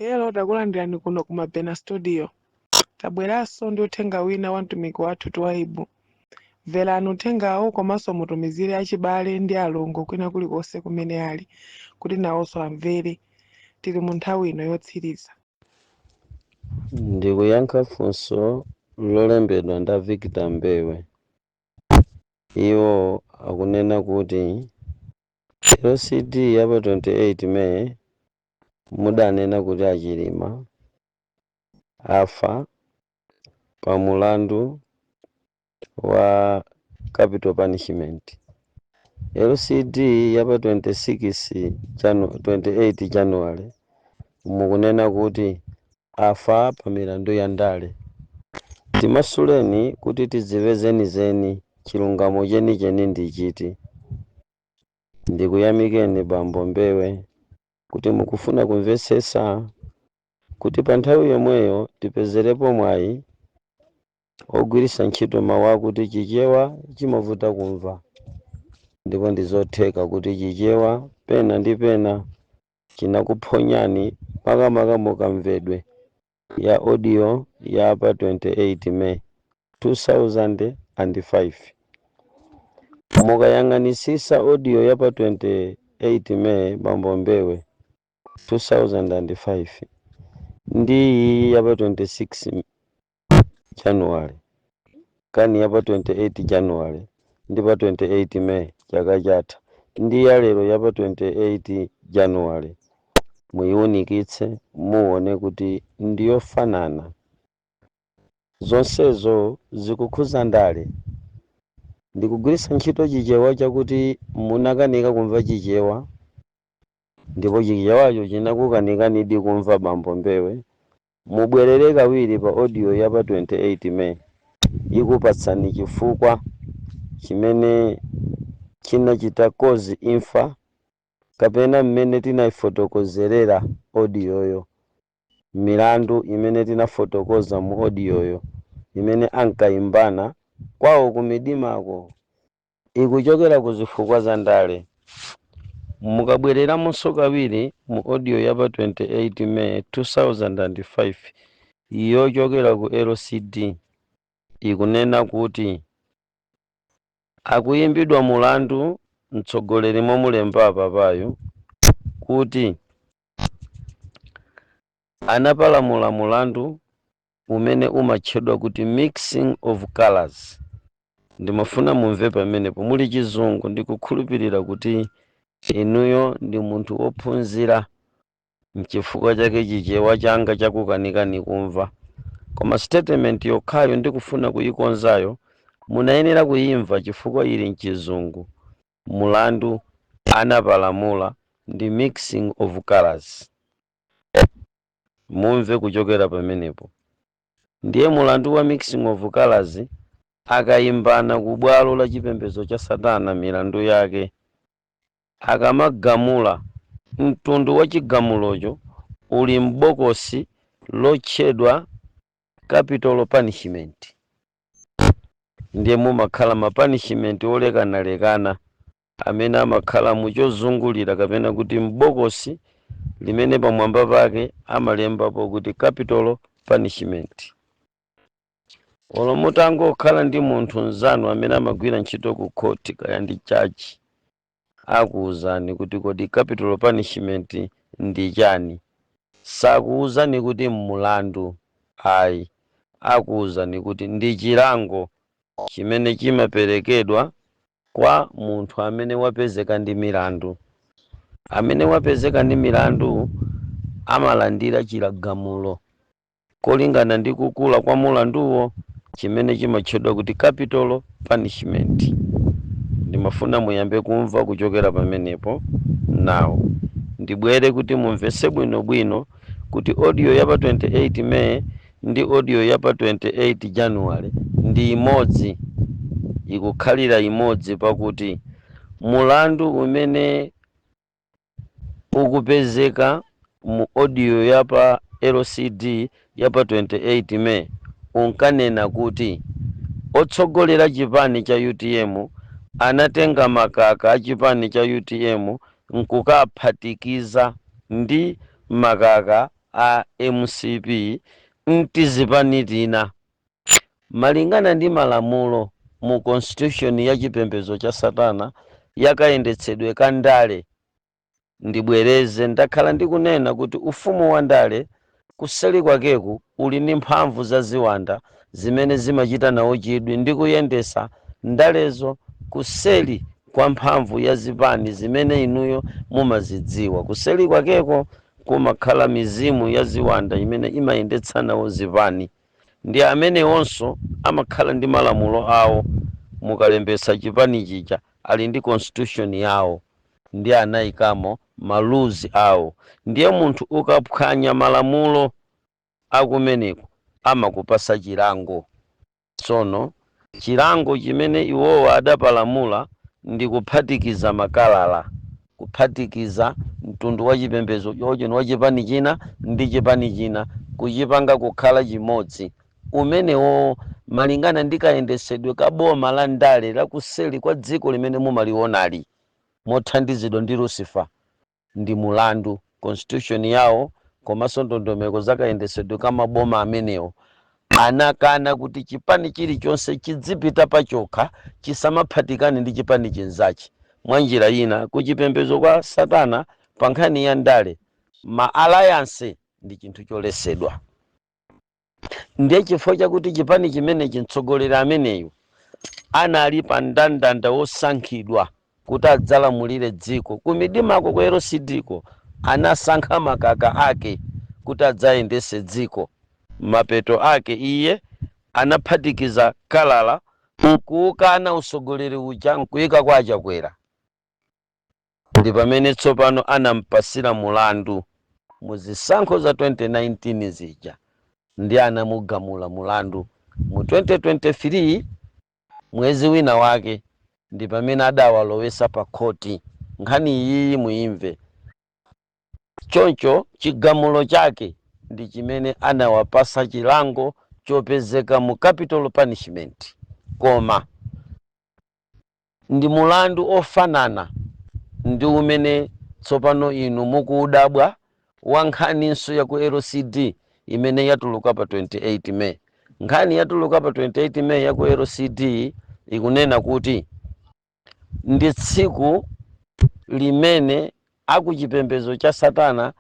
Hello, takulandirani kuno ku Mabena Studio. Tabweranso ndi uthenga wina wa mtumiki wathu Twaibu. Mverani uthengawo komanso mutumizire achibale ndi alongo kwina kulikonse kumene ali kuti nawonso amvere. Tili mu nthawi ino yotsiriza. Ndikuyankha funso lolembedwa nda Victor Mbewe. Iwo akunena kuti LCD ya pa 28 May mudanena kuti a Chilima afa pa mulandu wa capital punishment. LCD ya pa 26 28 January mukunena kuti afa pa milandu ya ndale. Timasuleni kuti tidziwe zenizeni, chilungamo chenicheni ndi chiti? Ndikuyamikeni, bambo Mbewe, kuti mukufuna kumvetsetsa kuti pa nthawi yomweyo tipezerepo mwayi ogwiritsa ntchito mawu akuti Chichewa chimavuta kumva, ndipo ndi zotheka kuti Chichewa pena ndi pena chinakuphonyani, makamaka mukamvedwe ya audio ya pa 28 May 2005. Mukayang'anisisa audio ya pa 28 May, bambo Mbewe, 2005 ndi iyi ya pa 26 January, kani ya pa 28 January ndi pa 28 May chaka chatha ndi ya lero ya pa 28 January, muyiunikitse, muone kuti ndiyofanana. Zonsezo zikukhuza ndale. Ndikugwiritsa ntchito Chichewa chakuti munakanika kumva Chichewa, ndipo Chichewacho chinakukanikani kumva. Bambo Mbewe, mubwerere kawiri pa audio ya pa 28 May, ikupatsani chifukwa chimene chinachita cause imfa, kapena mmene tinayifotokozerera audioyo, milandu imene tinafotokoza mu audioyo imene ankayimbana kwawo kumidimako ikuchokera ku zifukwa za ndale. Mukabwereramonso kawiri mu audio ya pa 28 May 2005 yochokera ku LCD, ikunena kuti akuyimbidwa mulandu mtsogoleri mwamulemba apapayo kuti anapalamula mulandu umene umatchedwa kuti mixing of colors. Ndimafuna mumve pamenepo muli Chizungu. Ndikukhulupirira kuti inuyo ndi munthu wophunzira, nchifukwa chake Chichewa changa chakukanikani kumva. Koma statement yokhayo ndikufuna kuyikonzayo munayenera kuyimva chifukwa ili mchizungu. Mulandu anapalamula ndi mixing of colors. Mumve kuchokera pamenepo. Ndiye mulandu wa mixing of colors, akayimbana ku bwalo la chipembedzo cha satana milandu yake, akamagamula, mtundu wa chigamulocho uli m'bokosi lotchedwa capital punishment. Ndiye mumakhala ma punishment olekanalekana amene amakhala muchozungulira, kapena kuti m'bokosi limene pamwamba pake amalembapo kuti capital punishment. Olo mutangokhala ndi munthu mnzanu amene amagwira ntchito ku khoti, kaya ndi jaji, akuwuzani kuti kodi capital punishment ndi chani. Sakuwuzani kuti mmulandu, ayi, akuwuzani kuti ndi chilango chimene chimaperekedwa kwa munthu amene wapezeka ndi milandu. Amene wapezeka ndi milandu amalandira chigamulo kolingana ndi kukula kwa mulanduwo, chimene chimatchedwa kuti capital punishment. Ndimafuna muyambe kumva kuchokera pamenepo. Nawo ndibwere kuti mumvetse bwinobwino kuti audio ya pa 28 May ndi audio ya pa 28 January ndi imodzi, ikukhalira imodzi, pakuti mulandu umene ukupezeka mu audio ya pa LCD ya pa 28 May unkanena kuti otsogolera chipani cha UTM anatenga makaka a chipani cha UTM nkukaphatikiza ndi makaka. A MCP mtizipani tina, malingana ndi malamulo mu constitution ya chipembedzo cha satana yakayendetsedwe ka ndale. Ndibwereze, ndakhala ndikunena kuti ufumu wa ndale kuseli kwakeku uli ndi mphamvu za ziwanda zimene zimachita nawo chidwi ndi kuyendesa ndalezo kuseli kwa mphamvu ya zipani zimene inuyo mumazidziwa. Kuseli kwakeko kumakhala mizimu ya ziwanda imene imayendetsa nawo zipani, ndi amenewonso amakhala ndi malamulo awo. Mukalembetsa chipani chija, ali ndi constitution yawo ndi anayikamo ma rules awo. Ndiye munthu ukaphwanya malamulo akumeneko, amakupasa chilango. Tsono chilango chimene iwowa adapalamula ndi kuphatikiza makalala, kuphatikiza mtundu wa chipembedzo chocheno wa chipani china ndi chipani china, kuchipanga kukhala chimodzi. Umenewo, malingana ndi kayendesedwe ka boma la ndale lakuseli kwa dziko limene mumalionali mothandizidwa ndi Lucifer, ndi mulandu. Constitution yawo komanso ndondomeko za kayendesedwe ka maboma amenewo anakana kuti chipani chilichonse chidzipita pachokha, chisamaphatikane ndi chipani chinzache. Mwa njira ina, kuchipembedzo kwa satana, pa nkhani ya ndale, ma alliance ndi chinthu cholesedwa. Ndiye chifukwa chakuti chipani chimenechi, mtsogoleri ameneyu anali pa mndandanda wosankhidwa kuti adzalamulire dziko kumidimako ku LCD ko, anasankha makaka ake kuti adzayendese dziko. Mapeto ake iye anaphatikiza kalala nkuukana usogoleri uja nkuyika kwa Achakwera. Ndi pamene tsopano anampasira mulandu mu zisankho za 2019 zija, ndi anamugamula mulandu mu 2023 mwezi wina wake. Ndi pamene adawalowesa pa khoti. Nkhani iyi muimve. Choncho chigamulo chake ndi chimene anawapasa chilango chopezeka mu capital punishment, koma ndi mulandu ofanana ndi umene tsopano inu mukuudabwa wa nkhaninso ya ku LCD imene yatuluka pa 28 May. Nkhani yatuluka pa 28 May ya ku LCD ikunena kuti ndi tsiku limene akuchipembedzo cha satana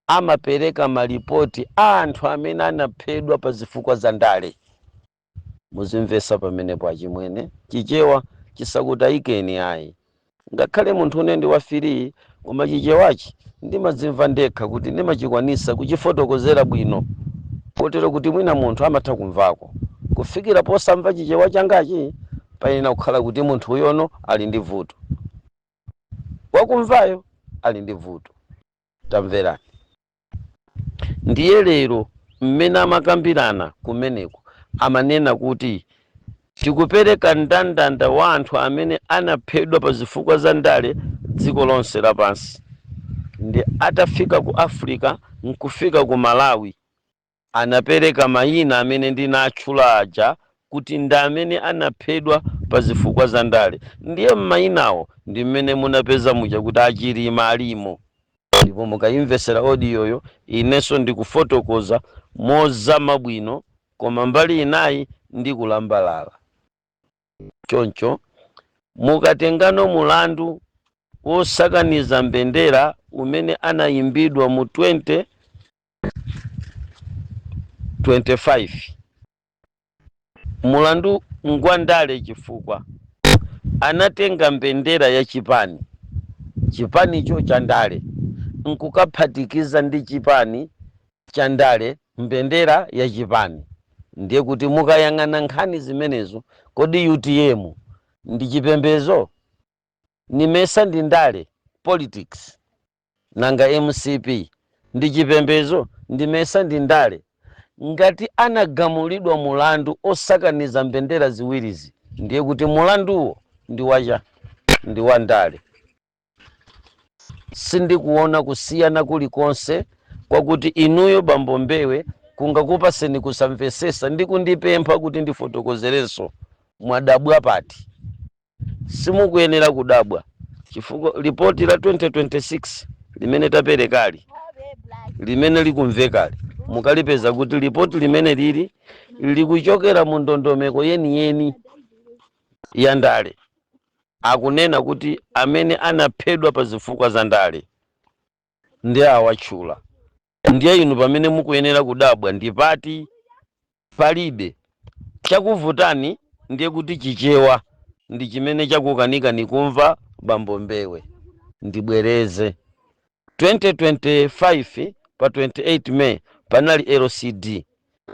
amapereka malipoti a anthu amene anaphedwa pa zifukwa za ndale. Muzimvesa pamenepo, achimwene, Chichewa chisakutayikeni ayi. Ngakhale munthu une ndi wa three, koma Chichewachi ndimadzimva ndekha kuti ndimachikwanisa kuchifotokozera bwino, kotero kuti mwina munthu amatha kumvako. Kufikira posamva Chichewa changachi, payenera kukhala kuti munthu uyono ali ndi vuto, wakumvayo ali ndi vuto. Tamverani, ndiye lero mmene amakambirana kumeneko, amanena kuti tikupereka mndandanda wa anthu amene anaphedwa pa zifukwa za ndale dziko lonse lapansi. Ndi atafika ku Africa nkufika ku Malawi, anapereka mayina amene ndinatchula aja kuti ndi amene anaphedwa pa zifukwa za ndale. Ndiye m'mayinawo ndi mmene munapeza muja kuti Achilima alimo. Ndipo mukayimvesera audioyo, inenso ndikufotokoza mozama bwino, koma mbali inayi ndikulambalala. Choncho mukatengano mulandu wosakaniza mbendera umene anayimbidwa mu 2025, mulandu ngwandale chifukwa anatenga mbendera ya chipani, chipanicho cha ndale, nkukaphatikiza ndi chipani cha ndale mbendera ya chipani. Ndiye kuti mukayang'ana nkhani zimenezo, kodi UTM ndi chipembezo? Nimesa ndi ndale, politics? Nanga MCP ndi chipembezo? Ndimesa ndi ndale? Ngati anagamulidwa mulandu osakaniza mbendera ziwirizi, ndiye kuti mulanduwo ndi wacha ndi wa ndale. Sindikuona kusiyana kulikonse kwakuti inuyo bambo Mbewe kungakupaseni kusamvesesa ndi kundipempha kuti ndifotokozerenso. Mwadabwa pati? Simukuyenera kudabwa, chifukwa ripoti la 2026 limene taperekali Limene likumvekali mukalipeza kuti lipoti limene lili likuchokera mu ndondomeko yeniyeni ya ndale. Akunena kuti amene anaphedwa pa zifukwa za ndale ndi awatchula. Ndiye inu pamene mukuyenera kudabwa ndipati? Palibe chakuvutani. Ndiye kuti Chichewa ndi chimene chakukanika nikumva, bambo Mbewe. Ndibwereze: 2025 pa 28 May panali LCD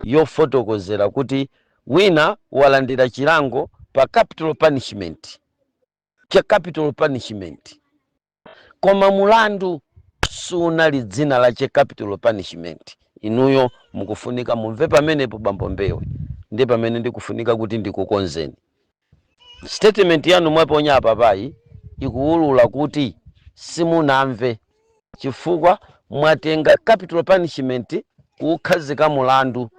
yofotokozera kuti wina walandira chilango pa capital punishment, cha capital punishment, koma mulandu sunali dzina lache capital punishment. Inuyo mukufunika mumve pamenepo, bambo Mbewe. Ndi pamene ndikufunika kuti ndikukonzeni statement yanu mwaponya apapayi. Ikuwulula kuti simunamve, chifukwa mwatenga capital punishment kuukhazika mulandu,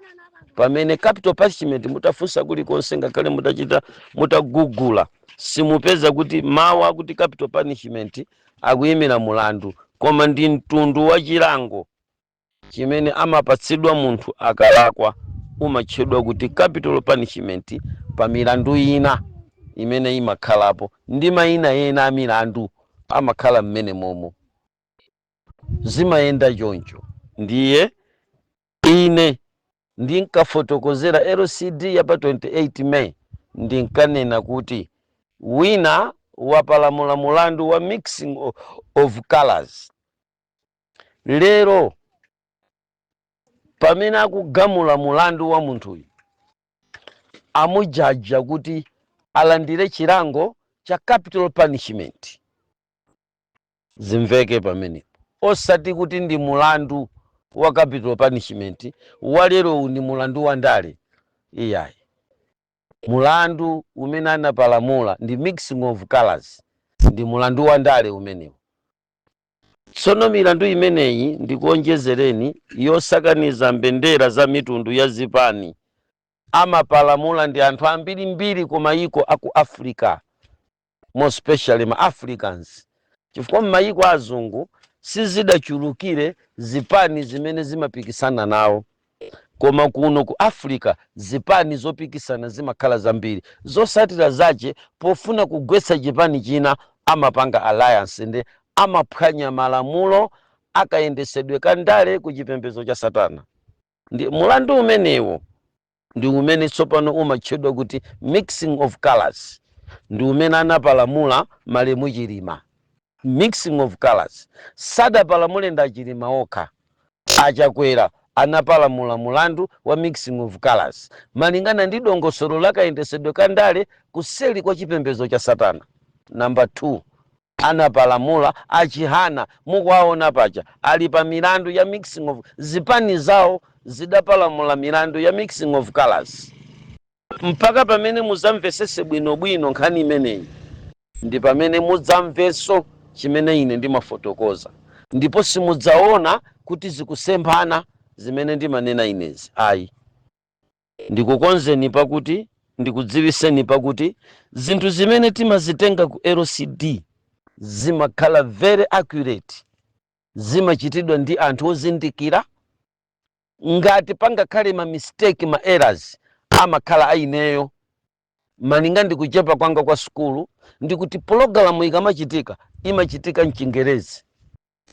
pamene capital punishment mutafunsa kulikonse, ngakhale mutachita mutagugula, simupeza kuti mawu akuti capital punishment akuyimira mulandu, koma ndi mtundu wa chilango chimene amapatsidwa munthu akalakwa, umatchedwa kuti capital punishment pa milandu ina imene imakhalapo, ndi mayina ena a milandu amakhala mmene momo. Zimayenda choncho. Ndiye ine ndinkafotokozera LCD ya pa 28 May, ndinkanena kuti wina wapalamula mulandu wa mixing of colors. Lero pamene akugamula mulandu wa munthuyu, amujaja kuti alandire chilango cha capital punishment. Zimveke pamenepo, osati kuti ndi mulandu wa capital punishment walero, ndi mulandu wa ndale, iyayi. Mulandu umene anapalamula ndi mixing of colors, ndi mulandu wa ndale umenewu. Tsono milandu imeneyi, ndikuonjezereni, yosakaniza mbendera za mitundu ya zipani, amapalamula ndi anthu ambirimbiri ku mayiko aku Africa, more especially ma Africans, chifukwa m'mayiko azungu sizidachulukire zipani zimene zimapikisana nawo, koma kuno ku Africa zipani zopikisana zimakhala zambiri. Zosatira zache, pofuna kugwetsa chipani china, amapanga alliance ndi amaphwanya malamulo akayendesedwe kandale ku chipembedzo cha satana. Ndi mulandu umenewo ndi umene tsopano umatchedwa kuti mixing of colors, ndi umene anapalamula malemu Chilima. Mixing of colors sadapalamule nda Chilima okha. Achakwera anapalamula mulandu wa mixing of colors malingana ndi dongosolo lakayendesedwe kandale kuseli kwa chipembedzo cha satana. Number 2, anapalamula Achihana, mukuwaona paja ali pa milandu ya mixing of, zipani zawo zidapalamula milandu ya mixing of colors. Mpaka pamene mudzamvesese bwinobwino nkhani imeneyi, ndi pamene mudzamvenso chimene ine ndimafotokoza, ndipo simudzaona kuti zikusemphana zimene ndimanena inezi, ayi. Ndikukonzeni pakuti, ndikudziwiseni pakuti zinthu zimene timazitenga ku LCD zimakhala very accurate, zimachitidwa ndi anthu ozindikira. Ngati pangakhale ma mistake, ma errors, amakhala aineyo malinga ndi kuchepa kwanga kwa sukulu, ndikuti pologalamu ikamachitika imachitika mchingerezi,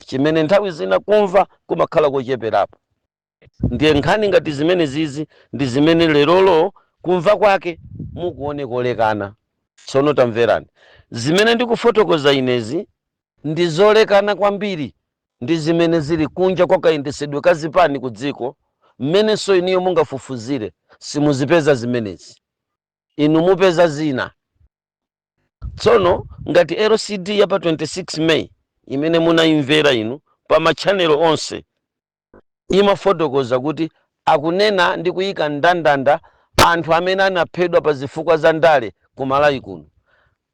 chimene nthawi zina kumva kumakhala kocheperapo. Ndiye nkhani ngati zimene zizi ndi zimene lerolo kumva kwake mukuone kolekana. Tsono tamverani, zimene ndikufotokoza inezi ndi zolekana kwambiri ndi zimene zili kunja kwa kayendesedwe ka zipani ku dziko, mmenenso iniyo mungafufuzire simuzipeza zimenezi, inu mupeza zina. Tsono ngati LCD ya pa 26 May imene munayimvera inu pa ma channel onse imafotokoza kuti akunena ndi kuyika ndandanda anthu amene anaphedwa pa zifukwa za ndale ku Malawi kuno,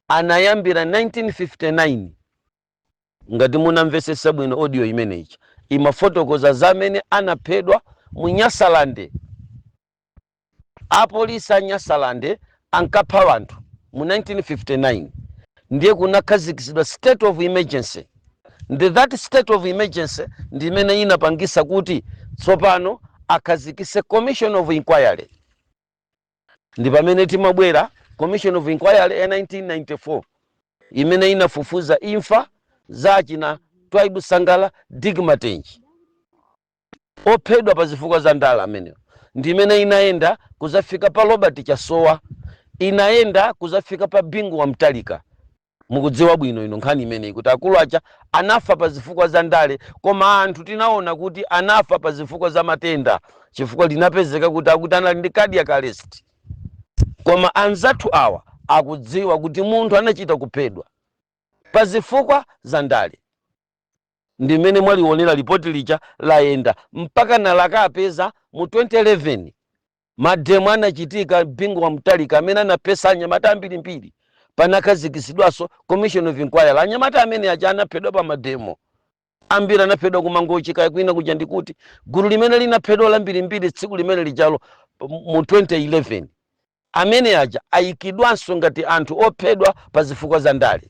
anayambira 1959. Ngati munamvesesa bwino audio imeneyi, imafotokoza za amene anaphedwa mu Nyasalande. Apolisi a Nyasalande ankapha anthu mu 1959, ndiye kunakhazikitsidwa state of emergency. Ndi that state of emergency ndi imene inapangisa kuti tsopano akhazikise commission of inquiry. Ndi pamene timabwera commission of inquiry ya 1994 imene inafufuza imfa za achina Twaibu Sangala, Dick Matenje, ophedwa pa zifukwa za ndale amenewo. Ndi imene inayenda kuzafika pa Robert Chasowa, inayenda kuzafika pa Bingu wa Mtalika. Mukudziwa bwino ino nkhani imeneyi kuti akulu aja anafa pa zifukwa za ndale, koma anthu tinaona kuti anafa pa zifukwa za matenda, chifukwa linapezeka kuti akuti anali ndi cardiac arrest. Koma anzathu awa akudziwa kuti munthu anachita kuphedwa pa zifukwa za ndale. Ndimene mwalionera lipoti lija layenda mpaka nalakapeza mu 2011, mademo anachitika, Bingu wa Mtalika amene anapesa anyamata ambirimbiri, panakhazikisidwanso commission of inquiry. Anyamata amene aja anaphedwa pa mademo ambiri, anaphedwa kuMangochi, kaya kwina kuja. Ndikuti gulu limene linaphedwa lambirimbiri tsiku limene lijalo mu 2011, amene aja ayikidwanso ngati anthu ophedwa pa zifukwa za ndale.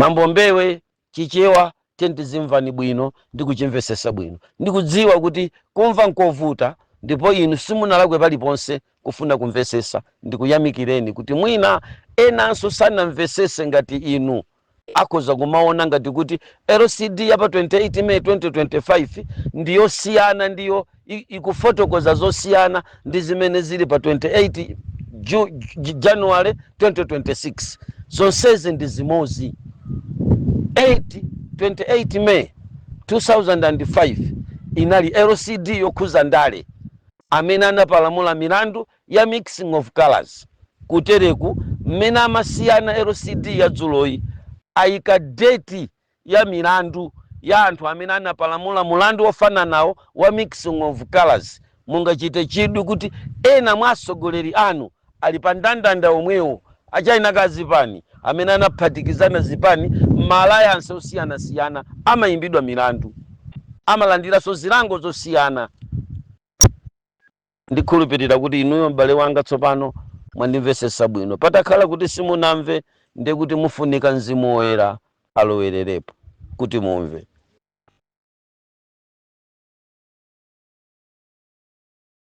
Mambo Mbewe, Chichewa tentizimvani bwino ndi kuchimvesesa bwino. Ndikudziwa kuti kumva nkovuta, ndipo inu simunalakwe paliponse kufuna kumvesesa. Ndikuyamikireni kuti mwina enanso sanamvesese ngati inu, akhoza kumaona ngati kuti LCD ya pa 28 May 2025 ndiyosiyana, ndiyo ikufotokoza zosiyana ndi zimene zili pa 28 January 2026. Zonsezi ndi zimozi. 8 28 May 2005 inali LCD yokhuza ndale, amene anapalamula milandu ya mixing of colors. Kutereku mmene amasiyana LCD ya dzuloyi, ayika date ya milandu ya anthu amene anapalamula mulandu ofananawo wa mixing of colors. Mungachite chidwi kuti ena mwa atsogoleri anu ali pa ndandanda omwewo, achayinaka zipani amene anaphatikizana zipani ma alliance osiyanasiyana, amayimbidwa milandu, amalandiranso zilango zosiyana. Ndikhulupirira kuti inuyo, m'bale wanga, tsopano mwandimvesesa bwino. Patakhala kuti simunamve, ndiye kuti mufunika Mzimu Woyera alowererepo kuti mumve.